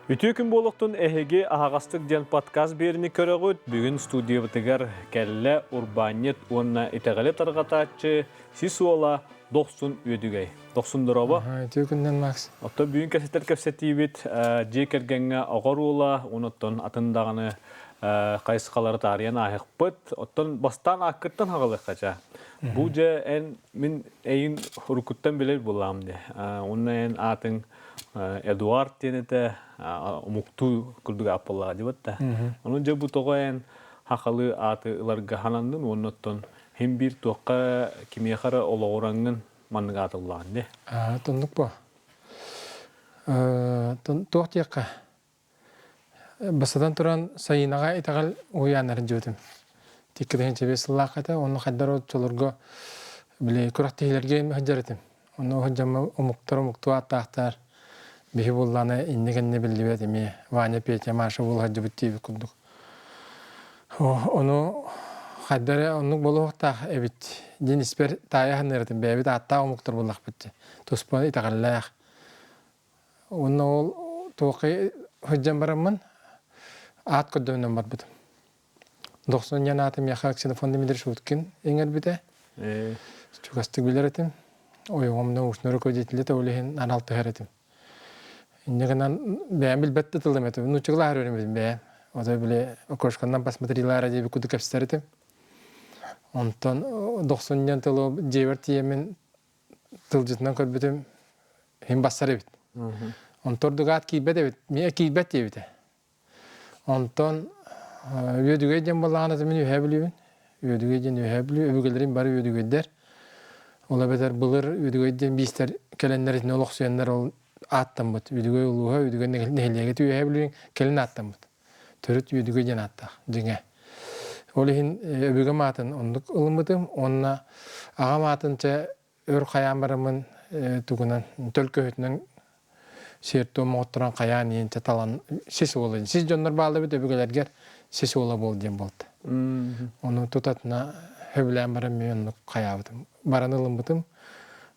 Үтүө күн буолуохтун эһиги аһаҕастык диэн подкаст биэрини көрөҕүт. Бүгүн студиябытыгар кэллэ урбаанньыт уонна итэҕэли тарҕатааччы сис уола Дохсун Үөдүгэй. Дохсун дорообо. Үтүө күннэн Макс. Оттон бүгүн кэпсэтэр кэпсэтиибит дьиэ кэргэҥҥэ оҕо оруола, онуттан атын даҕаны хайысхалары таарыйан ааһыахпыт. Оттон бастаан ааккыттан хаҕалыахха ча. Бу дьэ эн мин эйин уруккуттан билэр буолаам дии. Уонна эн аатыҥ Эдуард диэн этэ омуктуу курдук ааппаллаах дии да. Онон дьэ бу тоҕо эн хахалы ааты ыларга хананнын уонна оттон хим биир туохха кимиэхэ эрэ олоҕураҥҥын маннык аатыллаҕын дии. Тоннук бу. Туох диэххэ Бастатан туран, Сайыынаҕа итэҕэл уһуйааннарын дьиэтим. Тиккириһин чэбиэс сыллаах этэ, онно хайдар оччолорго били күрэхтэһиилэргэ сылдьар этим. Онно сылдьаммын омуктар омуктуу ааттаахтар биһи буоллаҕына иннэ-кэннэ биллибэт эмиэ Ваня, Петя, Маша буола сылдьыбыт диэбит курдук. Ону хайда эрэ оннук буолуохтаах эбит диэн испэр таайа саныыр этим. Бэйэбит ааттаах омуктар буоллахпыт дии. Туспа итэҕэллээх. Уонна ол туоххай сылдьан бараммын аат көрдөөнөн барбытым. Дохсун диэн ааты миэхэ Ксенофонт Дмитриевич Уткин иҥэрбитэ. Чугастык билэр этим. Ойоҕум научнай руководителэ ол иһин анал түһэр этим. Инньэ гынан бэйэм билбэт да тылым этим. Нууччалаах үөрэммитим бэйэм. Ото били окошканнан посмотрелара диэбит курдук кэпсэтэр этим. Онтон Дохсун диэн тылы дьиэбэр тиийэммин тылдьытынан көрбүтүм иһин бассар эбит. Онтон ордук киирбэт эбит, миэ киирбэт диэбитэ. Онтон Үөдүгэй диэн буоллаҕына мин Үөһээ Бүлүүбүн. Үөдүгэй диэн Үөһээ Бүлүү, өбүгэлэрим бары Үөдүгэйдэр. Ол эбэтэр былыр Үөдүгэй диэн биистэр кэлэннэр итини олохсуйаннар ол ааттаммыт. Үөдүгэй улууһа, Үөдүгэй нэһилиэгэ Үөһээ Бүлүүн кэлин ааттаммыт. Төрүт Үөдүгэй диэн ааттаах, дьиҥэ. Ол иһин өбүгэм аатын оннук ылыммытым уонна аҕам аатын чэ өр хайаан бараммын тугунан төлкөһүтүнэн сиэр-туом оҥотторон хайаан иһин чэ талан сис уола сис дьоннор бааллар эбит өбүгэлэргэр сис уола буол диэн буолта. Ону тутатына сөбүлээн баран мен оннук хайаабытым. Баран ылыммытым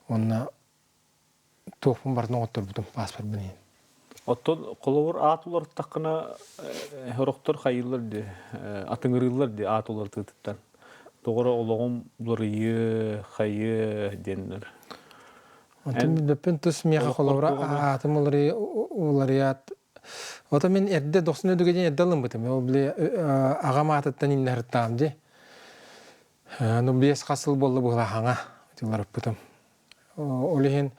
уонна туохпун барытын оҥотторбутум пааспарбын иһин. Оттон холобур аат уларыттаххына сорохтор хайыыллар дии, атыҥырыыллар дии аат уларытыытыттан. Тоҕо эрэ олоҕум уларыйыы, хайыы диэннэр. Онтон билбэппин тус миэхэ холобура аатым уларыйаат Ото мин эрдэ дохсун өдүгэ диэн эрдэ ылыммытым. Ол били аҕам аатыттан иннэһэртаам дии. Ну биэс хас сыл буолла быһылаахаҥа уларыппытым. Ол иһин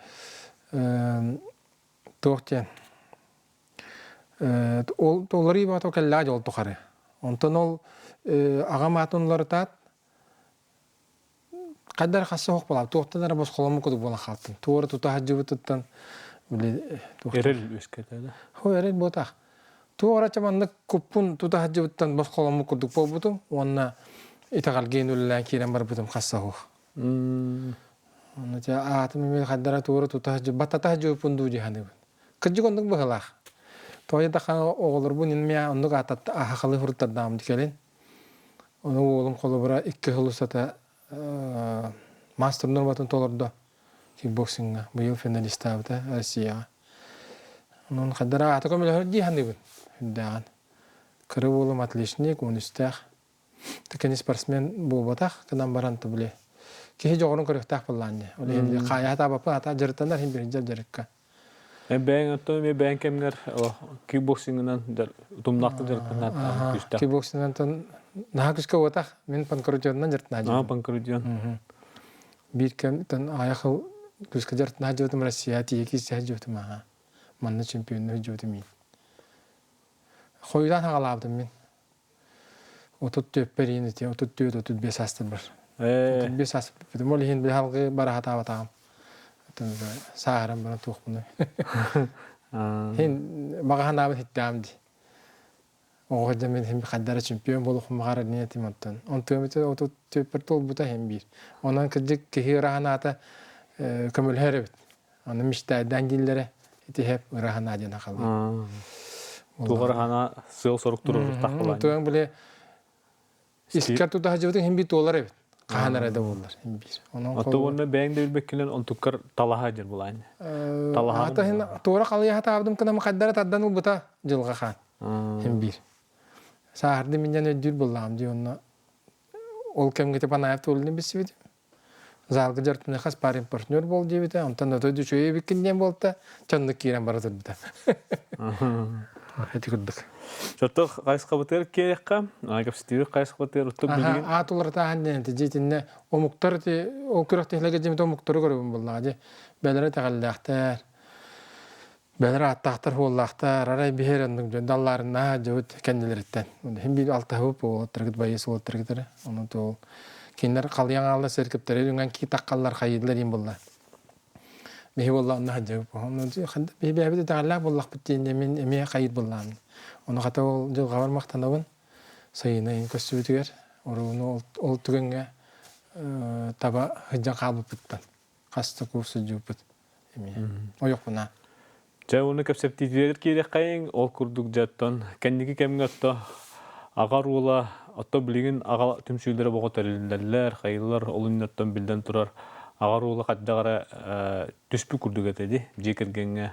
туох диэн ол уларыы баҕата кэллэҕэ дьол тухары. Онтон ол аҕам аатын уларытаат хайдах хасса суох буолаат туохтан эрэ босхоломмут курдук буолан хаалтым. Туора тута сылдьыбытыттан били Эрэл үөскэтэ да? Хо эрэл буотах. Туох эрэ маннык куппун тута сылдьыбыттан босхоломмут курдук буолбутум уонна итэҕэлгиин үлэлээн киирэн барбытым хасса суох. Онно дьэ аатым эмиэ хайдара туора тута баттата сылдьыбыппын дуу дии саныыбын. Кырдьык оннук быһыылаах. Тоҕо диэтэххэ оҕолорбун эмиэ оннук аататта аһахалы суруттардаҕым кэлин. Ону уолум холобура икки сыл устата мастер норматын толордо кикбоксиҥҥа. Быйыл финалистаабыта Россияҕа. Онон хайдара аата көмөлөһөр дии саныыбын үрдээҕин. Кыра уолум отличник, уон үстээх. Кини спортсмен буолбатах, гынан баран били киһи дьоҕурун көрүөхтээх буоллаҕын дии. Ол иһин хаайа сатаабаппын, ата дьарыктанар иһин биирдэ дьарыкка. Бэйэҥ оттон эмиэ бэйэҥ кэмҥэр кикбоксингынан утумнаахтык дьарыктанар күүстээх. Кикбоксингынан наһаа күүскэ буотах. Мин панкратионунан дьарыктанаадьыбытым. Панкратион. Биир кэм аҕыйах сыл күүскэ дьарыктанаадьыбытым Россия тиийэ киирсэ сылдьыбытым аха. Манна чемпионнуу сылдьыбытым мин. Хойутаан хаҕалаабытым мин. 34 иин ити 34-35 саастарбар. 35 саас бүппүтүм. Ол иһин били халгыы бара сатаабатаҕым. Сааһыран баран туохпунуй. Хин баҕа санаабын хиттэҕим дии. Оҕо сылдьан мин хин хайдара чемпион буолуохпун баҕарар диэн этим онтон. Онтуом ити 34 туолбута иһин биир. Онон кырдьык киһи ыра санаата көмөлөһөр эбит. Аны мечтайдаан дииллэрэ ити хэп ыра санаа диэн ахалыы. Туох ыра санаа сыал-сорук туруорутах буолаан. Туган били искэр тутаһа дьыбытын хин би туолар эбит. Хаһан эрэ да буоллар биир. Онон Ото уонна бэйэҥ да билбэккинэн онтуккар талаһа дьэр булаан. Талаһаҕын Аата иһин туора халыйа сатаабытым кынам хайдара тардан ылбыта дьылҕа хаан. Хин биир. Сааһырды минньэн өйдүүр буллаҕым дии онно ол кэмҥэ Панаев туолуну билсибитим. Залга дьартыныха спарринг партнер буол диэбитэ, онтон отой үчүгэй эбиккин диэн буолта, чоннук киирэн бара турбута. Ити курдук. Чотто хайысхабытыгар киэриэххэ, кэпсэтиибит хайысхабытыгар оттон билигин Аат уларытааһын диэн ити дьиэтиннэ омуктар ити ол күрэхтэһиилэргэ дьиэмит омуктары көрөбүн буоллаҕа дии. Бэлэрэ итэҕэллээхтэр. Бэлэр ааттаахтар-суоллаахтар, арай биһиэр оннук дьон даллаарыннаах дьыбыт кэннилэриттэн. Иһин биир алтыһыбыт уолаттаргыт байыас уолаттаргыт Онон туол кинилэр халыйан хаалла сэркиптэри үҥэн кии таххаллар хайыылар иин булла. Биһи буолла онно сылдьыбыт. Онно биһи бэйэбит итэҕэллээх буоллахпыт диэн мин эмиэ хайыыр буоллаҕым. Ону хата ол дьылҕабар махтанабын. Сайына иһин көстүбүтүгэр орууну ол түгэҥҥэ таба сылдьан хаалбыппыттан хас да курс сылдьыбыппыт. Эмиэ ойохпуна. Дьэ уонна кэпсэптиитигэр киириэххэйиҥ, ол курдук дьэ оттон кэнники кэмҥэ отто аҕа оруола отто билигин аҕа түмсүүлэрэ боҕо тэриллэллэр, хайыллар, ол инниттэн биллэн турар аҕа оруола хайдах эрэ түспүт курдук этэ дии дьиэ кэргэҥҥэ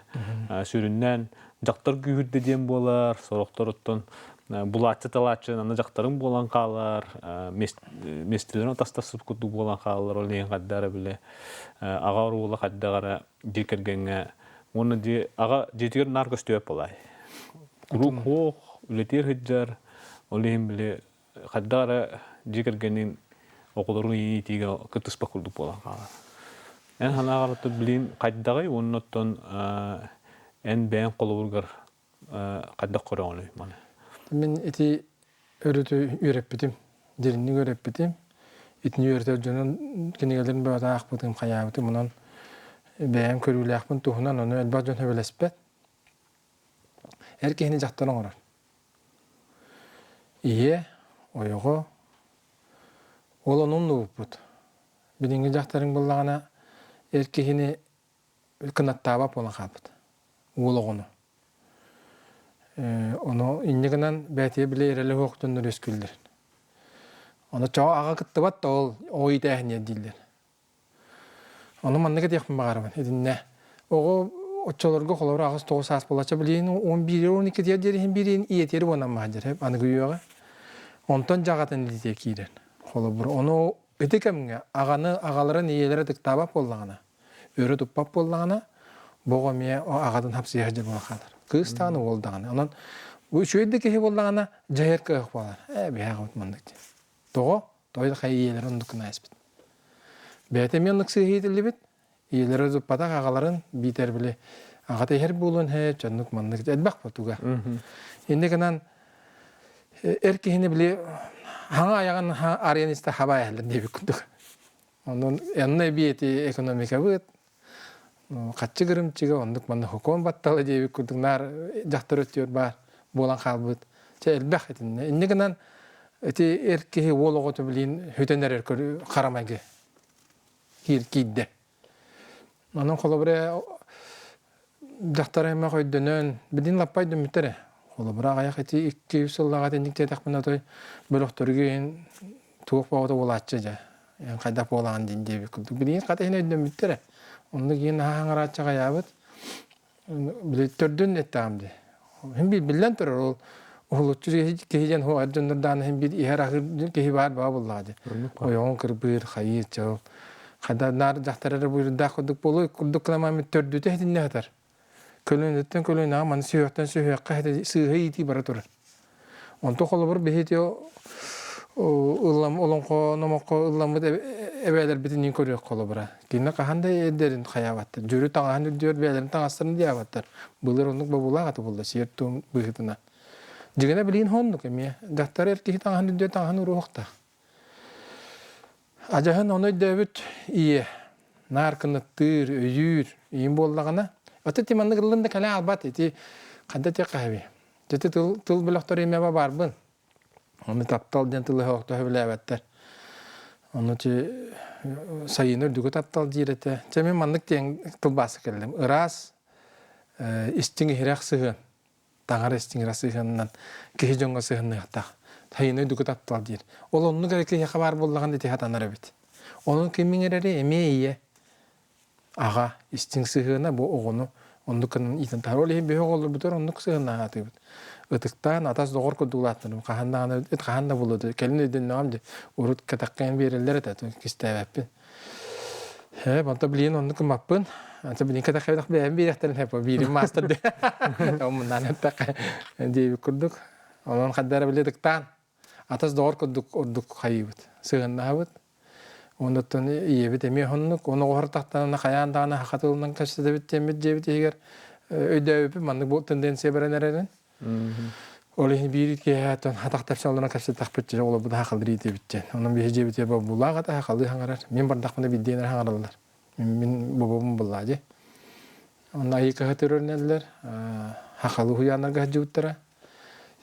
сүрүннээн дьахтар күүһүрдэ диэн буолар, сорохтор оттон булааччы-талааччы аны дьахтарыҥ буолан хаалар, миэстэлэрин атастаспыт курдук буолан хаалар, ол иһин хайдах эрэ били аҕа оруола хайдах эрэ дьиэ кэргэҥҥэ уонна дьиэ аҕа дьиэтигэр наар көстүбэт буолаай. Куруук хуох, үлэтиэр сылдьар, ол иһин били хайдах эрэ дьиэ кэргэнин оҕолорун иитиигэ кыттыспат курдук буолан хаалар. Эн санааҕар оттон билигин хайдаҕый уонна оттон эн бэйэҥ холобургар хайдах көрөҕүнүй маны? Мин ити өрүтү үөрэппитим, дириҥник үөрэппитим. Итини үөрэтэр дьонун кинигэлэрин бөҕөтө аахпытым, хайаабытым. Онон бэйэм көрүүлээхпин туһунан ону элбэх дьон сөбүлэспэт. Эр киһини дьахтар оҥорор. Ийэ, ойоҕо, ол ону умнубуппут. Билиҥҥи дьахтарыҥ буоллаҕына эр киһини кынаттаабат буолан хаалбыт уол оҕону. Ону инньэ гынан бэйэтигэр били эрэлэ суох дьоннор үөскүүллэр. Ону чоҕо аҕа кыттыбат да ол оҕо иитээһинэ дииллэр. Ону маннык этиэхпин баҕарабын. Итиннэ оҕо оччолорго холобура 8-9 саас буолачча билигин 11-12 диэри иһин биирин ийэтиэри буонан маһдьар аныгы үйэҕэ. Онтон дьаҕатын илиитэ киирэр. Холобур ону ити кэмҥэ аҕаны аҕаларын ийэлэрэ ытыктаабат буоллаҕына өрө туппат буоллаҕына, бу оҕо эмиэ аҕатын хапсыйа сылдьар буолан хаалар. Кыыс даҕаны, уол даҕаны. Онон бу үчүгэй да киһи буоллаҕына, дьайар кыах буолар. Ээ, биһиэхэ маннык диэн. Тоҕо? Тоҕо хайа ийэлэрэ оннук гына ааспыт. Бэйэтэ эмиэ оннук сыыһа иитиллибит. Ийэлэрэ туппатах аҕаларын биитэр били аҕата иһэр буолуон һэ, дьоннук маннык элбэх ботуга. Инньэ гынан эр киһини били хаҥа айаҕын арыйан истэ хаба эһэллэр диэбит курдук. Онон онно эбии ити экономикабыт хаччы кырымчыга оннук манна хокуон баттала диэбит курдук наар дьахтар өттүгэр баар буолан хаалбыт. Чэ элбэх итиннэ. Инньэ гынан ити эр киһи уол оҕото билин хүтэн эрэр харамайгы киирдэ. Онон холобура дьахтар аймах өйдөнөн, билин лаппа өйдөммүттэрэ. Холобура аҕыйах ити 2-3 сыллааҕы итинник диэтэхпинэ отой бөлөхтөргө иһин туох баҕата буолааччы дьэ. Эн хайдах буолаҕын диэн диэбит курдук. Билигин хата иһин өйдөммүттэрэ. Оннук иһин наһаа хаҥарааччы аҕайаабыт. Били төрдүн эттэҕим дии. Иһин биллэн турар ол уһулуччу киһи диэн эр дьоннордаан иһин биир иһэр аһыыр киһи баар баа буоллаҕа дии. Ойоҕун кырбыыр, хайыыр, чыл. Хайда наар дьахтар эрэ буйурдаах курдук буолуой курдук кыламааммыт төрдүтэ иһитиннэ сытар. Көлүөнэттэн көлүөнэҕэ маны сүһүөхтэн сүһүөххэ сыыһа иитии бара турар. Онтон холобур биһи ыллам олоҥхо номоххо ылламмыт эбээлэрбитин көрүөх холобура. Кинини хаһан да эрдэрин хайаабаттар. Дьүрү таҥаһын үрдүгэр бэйэлэрин таҥастарын диабаттар. Былыр оннук бобуулаах аты булла сиэр-туом быһыытынан. Дьигинэ билигин оннук эмиэ. Дьахтар эр киһи таҥаһын үрдүгэр таҥаһын уруохтаах. Адьаһын ону өйдөөбүт ийэ наар кынаттыыр, өйүүр ийин буоллаҕына, аты ти маннык ыллын да кэлэ албат ити ханта тиэххэ хэби. Дьэ тыл тыл бөлөхтөр имэбэ баарбын. Ону таптал диэн тылы оһохто сөбүлээбэттэр. Ону ти сайыны үрдүгү таптал диир этэ. Чэ мин маннык диэн тылбааска кэллим. Ыраас, истиҥ иһирэх сыһыан. Таҥара истиҥ иһирэх сыһыанынан киһи дьоҥҥо сыһыанныахтаах. Тайыны өйдүкү таптал диир. Ол оннук эрэ киһиэхэ баар буоллаҕына ити хатанар эбит. Онон кимиҥ эрэри эмиэ ийэ, аҕа истиҥ сыһыана бу оҕону оннук гынан иитэн таһар. Ол иһин биһи оҕолорбутугар оннук сыһыаннаһаатыбыт. Ытыктаан атас доҕор курдук улааттарым. Хаһан даҕаны ыт хаһан да буолуо кэлин өйдөннөҕүм дии. Урут кэтэххин биэрэллэр этэ, кистээбэппин. Ээ, онто билигин оннук гыммаппын. Anta билигин кэтэххэ бэйэм биэриэхтэрин сөп, биирим маастар дии. Омуннаан эттэххэ диэбит курдук. Онон хаддара били ытыктаан атас доҕор курдук ордук хайыыбыт, сыһыаннаһабыт. Оннуттан ийэбит эмиэ оннук, ону оҕоһор тахтанана хайаан даҕаны саха тылынан кэпсэтэбит диэммит дьиэбит иһигэр өйдөөбүппүт маннык бу тенденция баран эрэрин. Ол иһин биир киэһэ атах тэпсэн олорон кэпсэттэхпит дьэ олорбут сахалыы диэбит диэн. Онон биһи дьиэбитигэр бобуулаах ата сахалыы хаҥарар. Мин бардахпына биирдиэн эрэ хаҥараллар. Мин бобобун буллаа дии. Онно айыы төрөрүнэллэр, сахалыы уһуйааннарга сылдьыбыттара.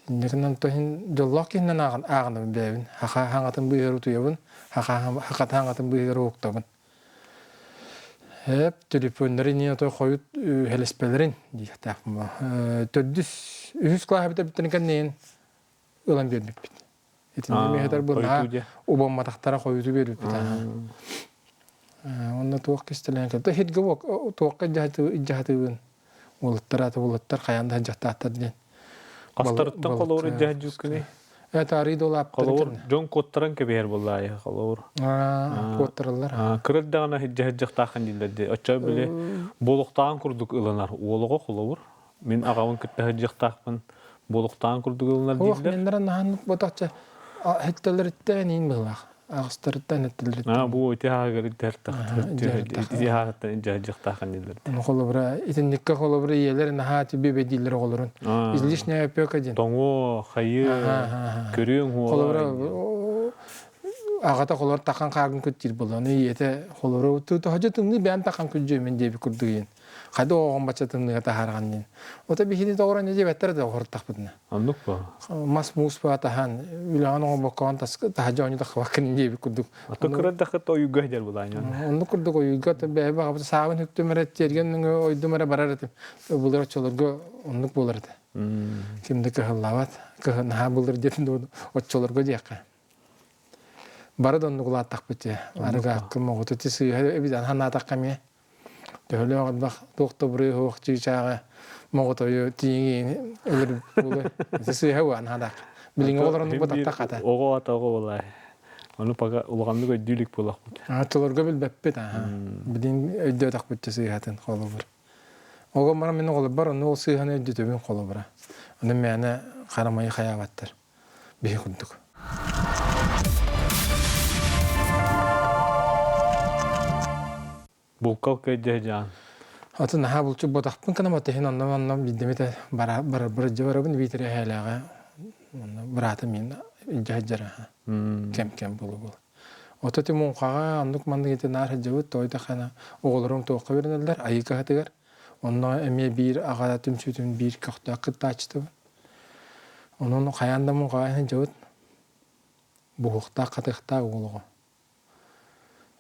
Инньэ гынан иһин дьоллоох киһинэн ааҕынабын бэйэбин. Саха хаҥатын быыһыгар утуйабын, саха хаҥатын быыһыгар уһуктабын. Эп телефоннары иннинэ отой хойут хэлэспэлэрин диэхтээхпин. Төрдүс, үһүс кылааһы бүтэрбиттэрин кэннин ылан биэрбиппит. Итиннэ миэхэтэр бу наһаа убамматахтара хойуту биэрбиппит. Онно туох кистэлэҥ кэлтэ хитгэ туохха дьаһатыыбын уолаттар аты уолаттар хайаан да дьахтааттар диэн. Хастарыттан холобур дьаһадьыыккыный? Это арый долаптар. Холобур дьон куоттаран кэбиһэр буоллаайы холобур. Куоттараллар. Кыра даҕаны дьаһадьыктаахын дииллэр дии. Оччо били буолуохтааҕын курдук ылынар уолоҕо холобур. Мин аҕабын кытта сылдьыахтаахпын буолуохтааҕын курдук ылынар Ох, дииллэр. меннара наһан ботахча хеттелериттэн иин быһылаах. Аҕыстарыттан Аа хеттелериттэн. бу ити ааҕар ити ааҕыттан дьаһдьыахтаахын дииллэр. Ону холобура итинникке холобура ийэлэр наһаа түбү дииллэр оҕолорун. Излишняя опека диэн. Тоҥуо, хайы, көрүөҥ хуола. Холобура аҕата холор тахан хааргын күттиир буолла. Ону ийэтэ холобура тоһодьо тымныы бэйэм тахан күддьүөмүн диэбит курдук иин. Хайда оҕоҕун бачча тымныыга таһаарҕан диэн. Ото биһини доҕорон диэбэттэр да оҕортахпытына. Оннук ба. Мас муус таһан үлэҕин оҥорбоккоҕун таһдьа оонньуу таххыбаккын диэбит курдук. Ото кырадахыт ойууга дьэр булааньан. Оннук курдук ойууга бэйэ баҕабыт саабын хүктүм эрэ тиэргэн ойдум эрэ барар этим. Былыр оччолорго оннук буолар этэ. Ким да кыһаллабат. Кыһын наһаа былыр диэтин оччолорго диэххэ. Бары да оннук улааттахпыт дии. Арыгааккым оҕото ти сыыһа эбит санаатахха эмиэ. Төһөлөөх элбэх туох да буруйа суох чыычааҕы моҕотойу тииҥи өлөр буолуо. Ити сыыһа буолан наадах. Билиҥҥи оҕолорун бутаттах хата. Оҕо ата оҕо буолаа. Ону пока улаханнык өйдүү илик буолахпыт. Оччолорго билбэппит аха. Билин өйдөөтөхпүт сыыһатын холобур. Оҕо баран мин оҕолорбор ону ол сыыһаны өйдөтөбүн холобура. Ону мээнэ харамайы хайаабаттар. Биһи курдук. Булкал кэйдэ дьаан. Атын наһаа булчут ботахпын кынам отеһин онно онно биирдэмитэ бара барарбар илдьэ барабын биитэр эһээлээҕэ онно быраатым мин илдьэ сылдьара кэм кэм буолу буолу. Ото ти муҥхаҕа оннук маннык ити наар сылдьабыт той да хана оҕолорум туохха үөрэнэллэр айыы кыһатыгар онно эмиэ биир аҕа түмсүүтүн биир көхтөөх кыттааччытыбын. Онон хайаан да муҥхаҕа сылдьабыт буһуохтаах хатыахтаах уол оҕо.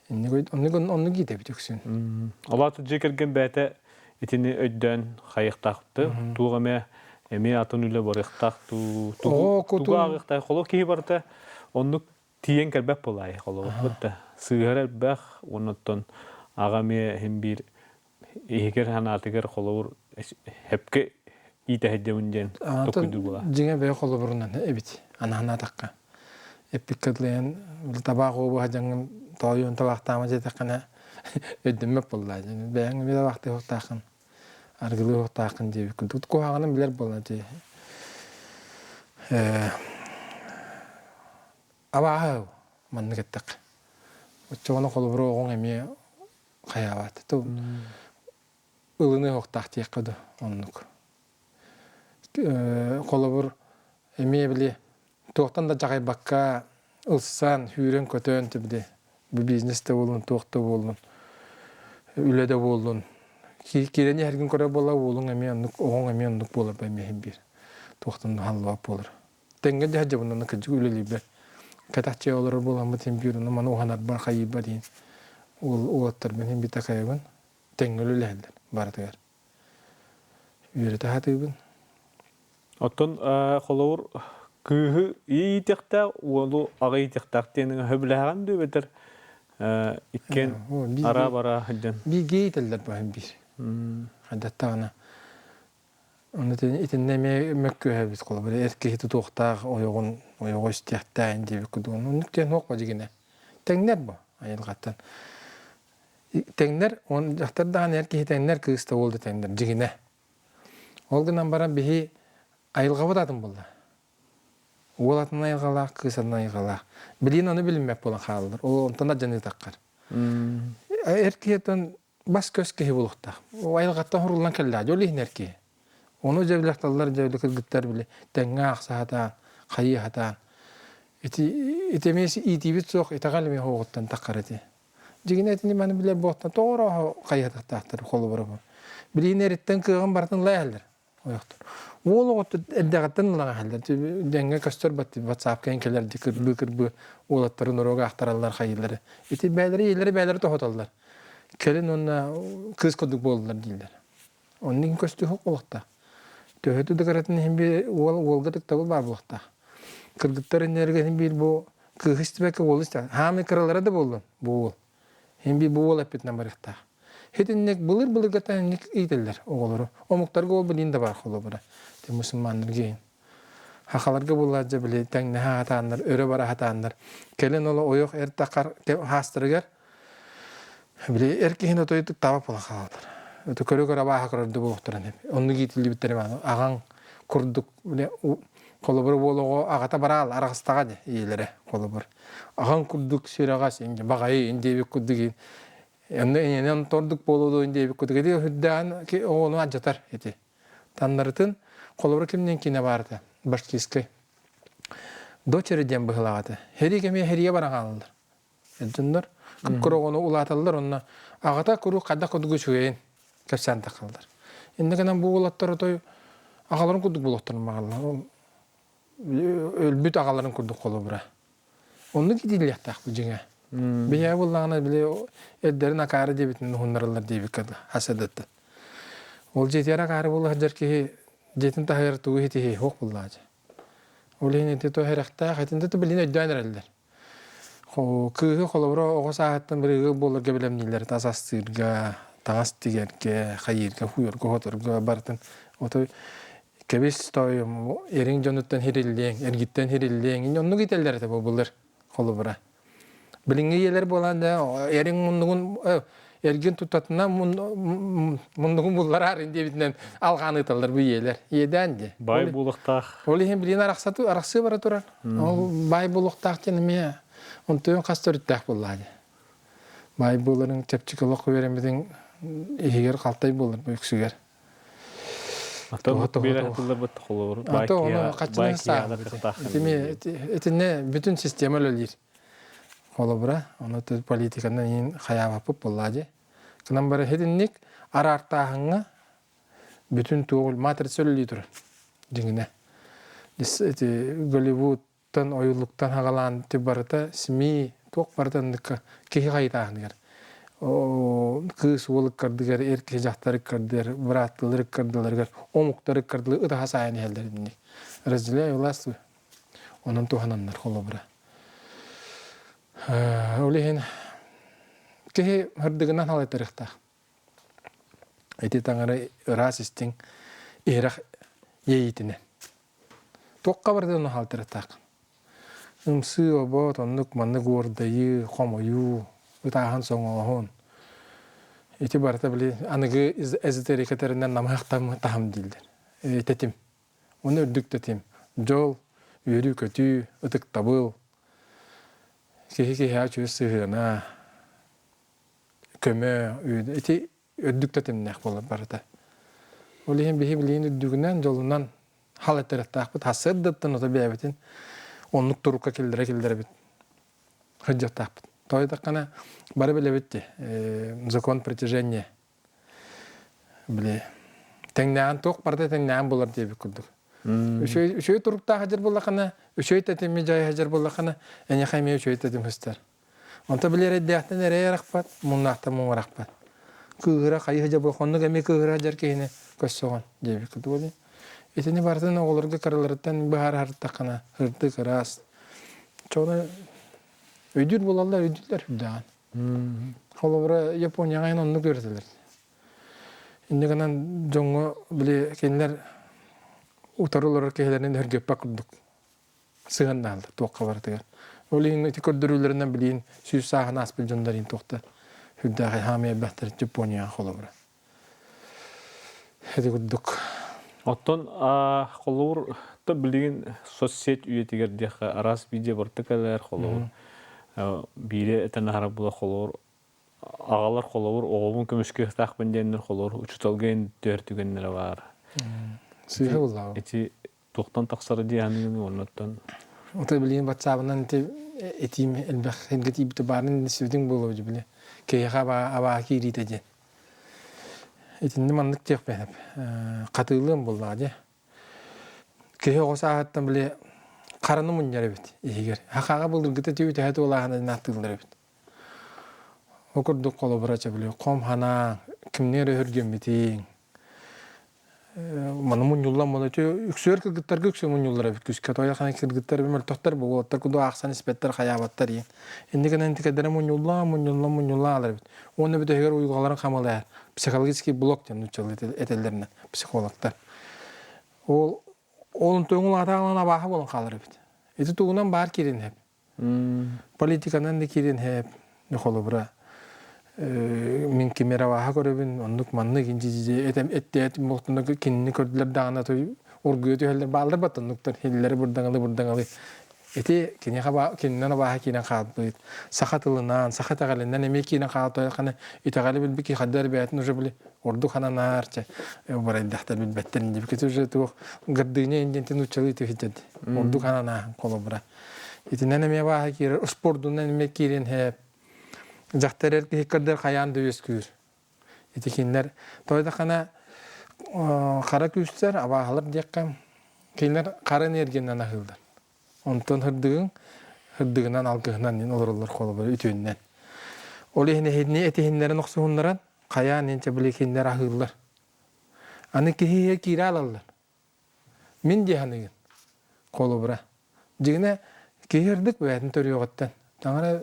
Оннук иитэбит үксүн. Ол аата дьиэ кэргэн бэйэтэ итини өйдөөн хайыахтаахты, туох эмэ эмиэ атын үлэ барыахтаах дуу, Оҕо тугу кутун ааҕыахтаах. Холо киһи барыта оннук тиийэн кэлбэт буолаайы холобурбут да. Сыыһар элбэх, оннуттан аҕа эмиэ иһин биир иһигэр санаатыгар холобур хэпкэ иитэһэддьэбин диэн Антон токуйдуу буолаа. дьиҥэ бэйэ холобурунан эбит анаһанаатахха. Эппиккэ дылайан табаах уобуһа дьаҥҥын тоойуон табаахтаама диэтэххинэ өйдөммөт буоллаа. Бэйэҥ эмиэ табаахтыы уохтааххын, арыгылыы уохтааххын диэбит курдук. Куһаҕанын билэр буолла дии. Абааһы маннык эттэххэ. Оччоҕуна холобура оҕоҥ эмиэ хайаабат. Ылыныа уохтаах диэххэ дуу оннук. Холобур, эмиэ били туохтан да дьаҕайбакка ылсан, сүүрэн-көтөн били бу бизнес да буоллун, туох да буоллун, үлэ да буоллун киирэн иһэргин көрөр буола уолуҥ эмиэ оннук, оҕоҥ эмиэ оннук буолар эмиэ иһин биир туохтан да хааллыбат буолар. Тэҥҥэ дьаһа дьабыннана кырдьык үлэлиирбэр кэтэх дьиэ олорор буоламмыт иһин биир ону маны уһанарбар хайыырбар иһин уол уолаттарбын иһин битакайабын тэҥҥэ үлэлэһэллэр барытыгар. Үөрэтэ сатыыбын. Оттон холобур, Кыыһы иитиэхтээх, уолу аҕа иитиэхтээх диэн сөбүлэһэҕин дуу эбэтэр иккиэн араа-бараа сылдьан? Бииргэ иитэллэр баһын биир. Хайдаттаҕына. Ону итиннэ эмиэ мөккүөһэбит холобур эр киһи тутуохтаах ойоҕун ойоҕу истиэхтээх диэбит курдук. Оннук диэн суох дьигинэ. Тэҥнэр бу айылҕаттан. Тэҥнэр, он дьахтар даҕаны эр киһи тэҥнэр, кыыс да уол да тэҥнэр дьигинэ. Ол гынан баран биһи айылҕабыт атын буолла. Уол атын айылҕалаах, кыыс атын айылҕалаах. Билигин ону билиммэт буолан хааллылар. Ол онтон алдьаныы таххар. Эр киһиттэн бас-көс киһи буолуохтаах. Айылҕаттан хуруллан кэллэҕэ, ол иһин эр киһи. Ону дьэ били ахталлар, дьэ били кыргыттар били тэҥҥэ аахса сатаан, хайыы сатаан. Ити ити эмиэ иитиибит суох итэҕэл эмиэ оҕоттон таххар ити. Дьигинэ итини маны билэр буолтан тоҕо орооһо хайыһатахтаахтар холобура бу. Билигин эриттэн кыаҕын барытын ылайаллар ойохтор. Уол оҕото эрдэҕиттэн ылан аһаллар. Дэҥҥэ көстөр ватсапка кэлэр ди кырбыы-кырбыы уолаттарын уруок аахтараллар хайыылары. Ити бээлэри ийэлэри бээлэри тоһуталлар. Кэлин уонна кыыс курдук буоллулар дииллэр. Оннук көстүү буолуохтаах. Төһөтө да кыратын иһин биир уол уолга тыктабыл баар буолуохтаах. Кыргыттар иннилэригэр иһин биир бу кыыһы истибэккэ уолу истэ. Хаамый кыралара да буоллун бу уол. Иһин биир бу уол эппитинэн барыахтаах. Итинник былыр-былыргыттан инник иитэллэр оҕолору. Омуктарга ол билин да бар холобура. Ти мусульманнарга иһин. Хахаларга буллар дьэ били тэҥнэһэ хатааннар, өрө бара хатааннар. Кэлин оло ойох эр тахар хаастарыгар Били эр киһини отойдук таба буолан хаалаллар. Это көрө-көрө абааһы көрөрдө буолуохтарын эбит. Оннук иитиллибиттэрэ мааны аҕаҥ курдук били холобур уол оҕо аҕата бараал араҕыстаҕа дии ийэлэрэ холобур. Аҕаҥ курдук сүрэҕэс инде баҕайы диэбит курдук онно ийэнэн тордук буолуо дуо диэбит курдук ити үрдээн оҕону алдьатар ити. Таннарытын холобур кимнин киинэ баарыта башкирскай дочери диэн быһылаах этэ. Херик эмиэ херия баран хаалаллар. Дьоннор кып-кыра оҕону улааталлар онно аҕата куруук хайдах курдук үчүгэйин кэпсээн таххаллар. Иннэ гынан бу уолаттар отой аҕаларын курдук буолуохтарын баҕаллар. Өлбүт аҕаларын курдук холобура. Оннук итиллиэхтээх бу дьиҥэ. Биһиэхэ буоллаҕына били эрдэрин акаары диэбитин уһуннараллар диэбиккэ дылы хас эдэттэн. Ол дьиэтигэр акаары буола сылдьар киһи дьиэтин таһыгар тугу итиһиэ суох буоллаҕа дьэ. Ол иһин ити туох эрэхтээх итинтэ билин өйдөөн эрэллэр. Кыыһы холобура оҕо сааһыттан бырыыгы буоларга бэлэмнииллэр тас астыырга, таҥас тигэргэ, хайыырга, хуйарга-хоторго барытын отой кэбис тоойум эриҥ дьонуттан хириллиэҥ, эргиттэн хириллиэҥ оннук итэллэр этэ бу былыр холобура. Билиҥҥи ийэлэр буолан да эриҥ муннугун эргин туттатына муннугун буллараар диэбитинэн алҕаан ыыталлар бу ийэлэр. Иэдээн дии. Баай буолуохтаах. Ол иһин билигин арахсыы бара турар. Ол баай буолуохтаах диэн эмиэ онтуйун хас төрүттээх буоллаҕа дии. Баай буоларыҥ чэпчэки олох үөрэммитиҥ иһигэр халтай буолар бу үксүгэр. Итиннэ бүтүн система үлэлиир. Холобура, ону политиканан иһин хайаабаппыт буоллаа дии. Кынан бары итинник араартааһыҥҥа бүтүн туох матрица үлэлии турар дьиҥинэ. Ити Голливуд тан ойуулуктан хагалаан ити барыта СМИ туох барыта оннукка киһи хайытааһыныгар кыыс уол ыккардыгар эр киһи дьахтар ыккардыгар бырааттыылар ыккардыларыгар омуктар ыккардылар ытаһа саайан иһэллэр итинник разделяй властвуй онон туһананнар холобура ол иһин киһи ырдыгынан халайтарыахтаах ити таҥара ыраас истиҥ иһирэх иэйиитинэн Туохха барытын хаалтарыттааххын. Ымсыы, обот, оннук маннык уордайыы, хомойуу, ытааһын, соҥооһун. Ити барыта били аныгы эзотерика тэринэн намыһах таһым дииллэр. Тэтим. Оны үрдүк тэтим. Дьол, үөрүү-көтүү, ытыктабыл, киһи киһиэхэ үчүгэй сыһыана, көмө, ити үрдүк тэтимнээх буолар барыта. Ол иһин биһи билигин үрдүгүнэн, дьолунан хал эттэрэхтаахпыт. Сарсыардаттан ото бэйэбитин оннук турукка киллэрэ-киллэрэбит сылдьыахтаахпыт. Тоойдоххуна бары билэбит дии, закон притяжения. Били тэҥнээҕин туох барыта тэҥнээҕин булар диэбит курдук. Үчүгэй үчүгэй туруктаах сылдьар буоллаххына, үчүгэй тэтими дьайа сылдьар буоллаххына, эйиэхэ эмиэ үчүгэй тэтим сыстар. Онто били эрэйдээхтэн эрэй арахпат, муҥнаахтан муҥ арахпат. Кыыһыра хайыы сылдьар буолуох, оннук эмиэ кыыһыра сылдьар киһини көрсөҕүн диэбит курдук. Итини барытын оҕолорго кыраларыттан быһаарыһартаххына сырдык, ыраас. Чону өйдүүр буолаллар, өйдүүллэр үрдээҕин. Холобура, Японияҕа эн оннук үөрэтэллэр. Инньэ гынан дьоҥҥо били кинилэр утары олорор киһилэрин өһүргэппэт курдук сыһыаннаһаллар туохха барытыгар. Ол иһин ити көрдөрүүлэринэн билигин сүүс сааһын ааспыт дьоннор иһин туохта сүрдээх хаамыы элбэхтэр Японияҕа холобура. Ити курдук. Оттон холобур билигин соцсеть үйэтигэр диэххэ араас видео барыта кэлэр холобур биири этэн аһара була холобур аҕалар холобур оҕобун көмүскүөхтаахпын диэннэр холобур учууталга түһэр түгэннэрэ баар. Сыыһа буллаҕым. Ити туохтан тахсара дии саныыгын уоннаттан Ото билигин батсаабынан ити этиим элбэх сиргэ тиийбитэ баарын истибитиҥ буолуо дии били. Киһиэхэ абааһы киириитэ диэн. Итинни маннык диэхпин хатыылыам буоллаҕа дии. Киһи оҕо сааһыттан били хараны мунньар эбит иһигэр. Хахаҕа былыргыта түбүтэһэ туолааһына ааттыыллар эбит. Ол курдук холобура чэ били хом санааҥ, кимниин эрэ өһүргэммитиҥ, Маны мунньуллан маны үксүөр кыргыттарга үксү мунньуллар эбит күскэ тоойо хана кыргыттар мөлтөхтөр бу уолаттар куду аахсан испэттэр хайаабаттар иин инник гынан интикэдэрэ мунньуллаа мунньулла мунньулла алар эбит уонна бүтэһигэр уйулҕаларын хамалайар психологический блок диэн нууччалыы этэллэринэн психологтар ол ол онтуоҥул аатаҕынан абааһы буолан хаалар эбит ити тугунан баар киирин эп Политиканан да киирэн иһээп, холобура, мин кими эрэ абааһы көрөбүн, оннук маннык этем эттээт буолтуна кинини көрдүлэр даҕаны той оргуйа түһэллэр бааллар бат оннуктар хиллэри бырдаҥалы бырдаҥалы ити киниэхэ кининэн абааһы киирэн хаалбыт саха тылынан саха итэҕэлинэн эмиэ киирэн хаалта ханы итэҕэли билбит киһи ханна эрэ бэйэтин уже били ордук хананаар чэ барайдахтар билбэттэр диэбиккит уже туох гордыня индиэнтин нууччалыы түһүтэн ордук хананааһын холобура Итинэн эмиэ бааһа киирэр, спордунан эмиэ киириэн сөп. Дьахтар эр киһи көрдөр хайаан да үөскүүр. Ити кинилэр тойдахана хара күүстэр, абааһылар диэххэ, кинилэр хара энергиянан аһыыллар. Онтон һырдыгыҥ һырдыгынан, алгыһынан диэн олороллор холобура үтүөннэн. Ол иһин эһини этиһиннэрин охсуһуннаран хайаан инчэ били кинилэр аһыыллар. Аны киһи иһэ киирэ алаллар. Мин дии саныыгын. Холобура, дьиҥинэ киһи ырдык бэйэтин төрүөҕүттэн. Таҥара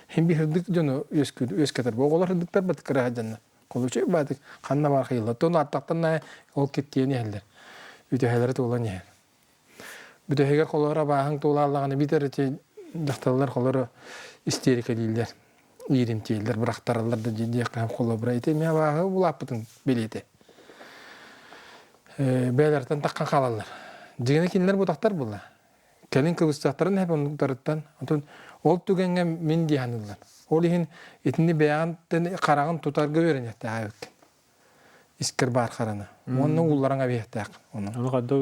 иһин биир ырдык дьону үөскүүр, үөскэтэр. Бу оҕолор ырдыктар бат кыраһа дьонно. Холучу баатык ханна баар хайылла. Тон аттахтан наайа ол киттиэн иһэллэр. Үтэһэлэрэ туолан иһэр. Бүтэһигэр холоро абааһыҥ туолааллаҕына биитэр ити дьахталлар холоро истерикэлииллэр, ииримтиэллэр, бырахтараллар да диэххэ холобура ити эмиэ абааһы улааппытын билиэтэ. Бэйэлэриттэн таххан хаалаллар. Дьиҥинэ кинилэр бутахтар буолла. Кэлин кыбыстыахтарын эһэп оннуктарыттан. Онтон ол түгэҥҥэ мин дии саныыллар. Ол иһин итини бэйэҕиттэн хараҕын тутарга үөрэниэхтээх эбиккин. Искэр баар хараны. Уонна уулларан эбиэхтээх ону.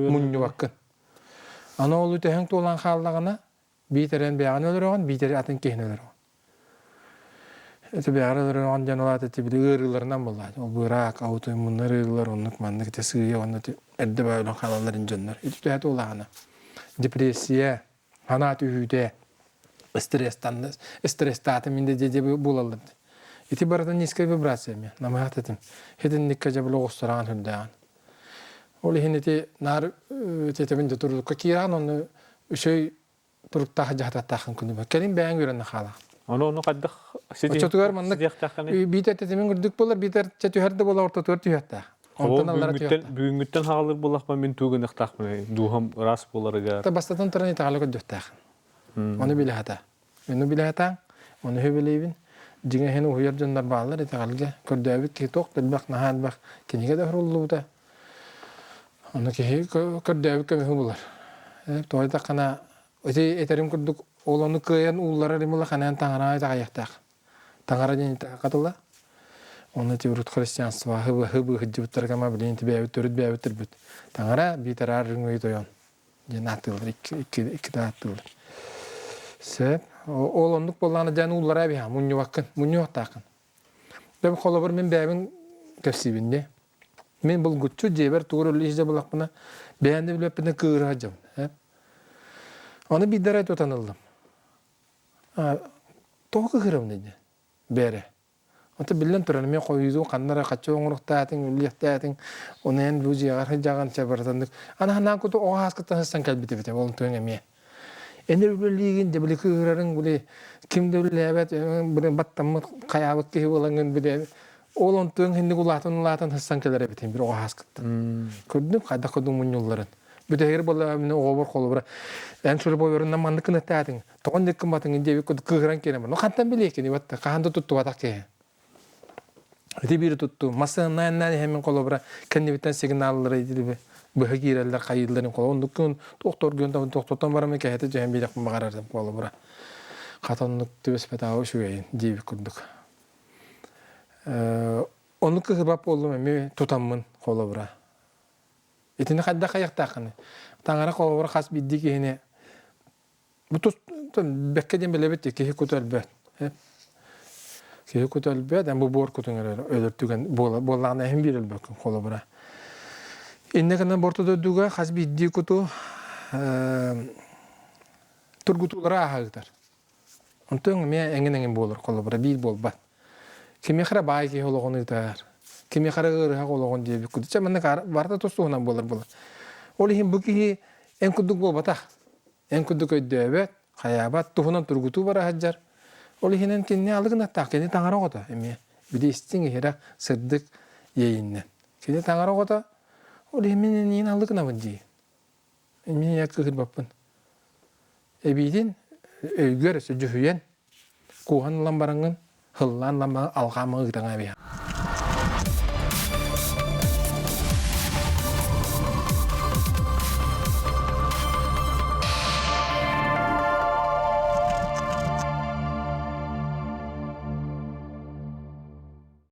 Мунньубаккын. Аны ол үтэһэҥ туолан хааллаҕына, биитэр эн бэйэҕин өлөрөҕүн, биитэр атын киһини өлөрөҕүн. Ити бэҕэр өлөрөҕүн диэн ол аата ити били ыарыыларынан буоллаҕа. Ол быраак, аутоиммуннар ыарыылар оннук маннык ити сыыйа уонна ити эрдэ баа өлөн хаалаллар ин дьоннор. Ити төһө туолаҕына депрессия, санаа түһүүтэ, стресстанна, стресстаатым мин да дьэ буолаллар. Ити барыта низкая вибрация эмиэ, намыһах этим. Хитинниккэ дьэ били оҕустараҕын үрдээҕин. Ол иһин ити наар тиэтэбин да турукка киирэҕин, онно үчүгэй туруктаах дьаһататтааххын күнүбэ. Кэлин бэйэҥ үөрэнэ хаалаҕын. Ону ону хайдах Оччотугар маннык биитэр тэтимин үрдүк буолар, биитэр чэ түһэр да буолар ортотугар түһүөхтээх. Онтон аллара түһүөхтээх. Бүгүҥҥүттэн хаалыр буоллахпына мин тугу гыныахтаахпыный? Дууһам ыраас буоларыгар. Бастатан туран итэҕэлэ көрдүөхтээх. Ону билэ сата. Ону билэ сатаан, ону сөбүлүүбүн. Дьиҥэ иһин уһуйар дьоннор бааллар итэҕэлгэ. Көрдөөбүт киһи туох да элбэх, наһаа элбэх кинигэ да суруллубута. Ону киһи көрдөөбүт көмүһү булар. Тоҕо диэтэххинэ, ити этэрим курдук, ол ону кыайан уулларар им улаханын таҥараҕа итэҕэйиэхтээх. Таҥара диэн итэҕэл хатыла. Онно ити урут христианство хыбы сылдьыбыттарга ма билигин ити бэйэбит төрүт бэйэбит төрбүт. Таҥара биитэр аар үрүҥ тойон диэн ааттыыллар, иккитэ ааттыыллар. Сөп. Ол оннук буоллаҕына дьэн ууллара эбиһэ, мунньубаккын, мунньуохтааххын. Дьэ холобур мин бэйэбин кэпсиибин дии. Мин булгуччу дьиэбэр тугу эрэ үлэлии сылдьар буоллахпына, бэйэм да билбэппинэ кыыһыра сылдьабын. Ээ. Ону биирдэ эрэ тутан ыллым. Тоҕо кыыһырабын диэн бээрэ. Онто биллэн турар, эмиэ хойуутун ханна эрэ хаччы оҥоруохтаатыҥ, үллүөхтээтиҥ, ону эн бу дьиэҕэр сылдьаҕын, чэ барытыннык. Аны ханаан куту оҕо ааскыттан сыстан кэлбит эбит, ол онтуоҥ эмиэ. Эн үлэлиигин, дьэ били кыыһырарыҥ, били ким да үлэлээбэт, били баттаммыт, хайаабыт киһи буолаҥҥын, били ол онтуоҥ инник улаатан-улаатан сыстан кэлэр эбитин бир оҕо ааскыттан. Көрдүм, хайдах курдук мунньулларын. Бүтэһигэр буолла мин оҕобор холобура эн сурубойорунан маннык гынаттаатыҥ, тоҕо инник гымматыҥ диэбит курдук кыыһыран киирэн бар. Ну хантан билиэккиний батта, хаһан да туттубатах киһи. Ити биири туттуу. Массыынанан иһэммин холобура кэннибиттэн сигналлары итиби быһа киирэллэр хайыылларын холобура оннук күн тохторгун тохтотон барамын кэһэтэ түһэн биэриэхпин баҕарарым холобура. Хата оннук түбэспэтээҕи үчүгэйин диэбит курдук. Оннук кыһыбап буоллум эмиэ тутаммын холобура. Итини хайдах хайахтааххыный? Таҥара холобура хас биирдии киһини бу тус бэккэ диэн билэбит киһи кута өлбөт. Киһи кута өлбөт, эн бу буор кутуҥ өлөр түгэн буоллаҕына эһин биир өлбөккүн холобура. Иннэ гынан борто дойдуга хас биирдии куту тургутуулара ааһа ыытар. Онтон эмиэ эҥин-эҥин буолар, холобура, биир буолбат. Кимиэхэ эрэ баай киһи олоҕун ыытар, кимиэхэ эрэ ыарыһах олоҕун диэбит курдук. Чэ, маннык барыта тус туһунан буолар буолар. Ол иһин бу киһи эн курдук буолбатах. Эн курдук өйдөөбөт, хайаабат, туһунан тургутуу бара сылдьар. Ол иһинэн кинини алы гынаттаах, кини таҥара оҕото эмиэ. Били истиҥ иһирэх, сырдык иэйиннэн. Кини таҥара оҕото, ол иһин мин эйиигин алы гынабын дии. Мин ийэ кыыһырбаппын. Эбиитин өйгөр өссө дьүһүйэн, кууһан ылан бараҥҥын, һыллаан ылан баран алҕаама ыытаҥа эбиһэ.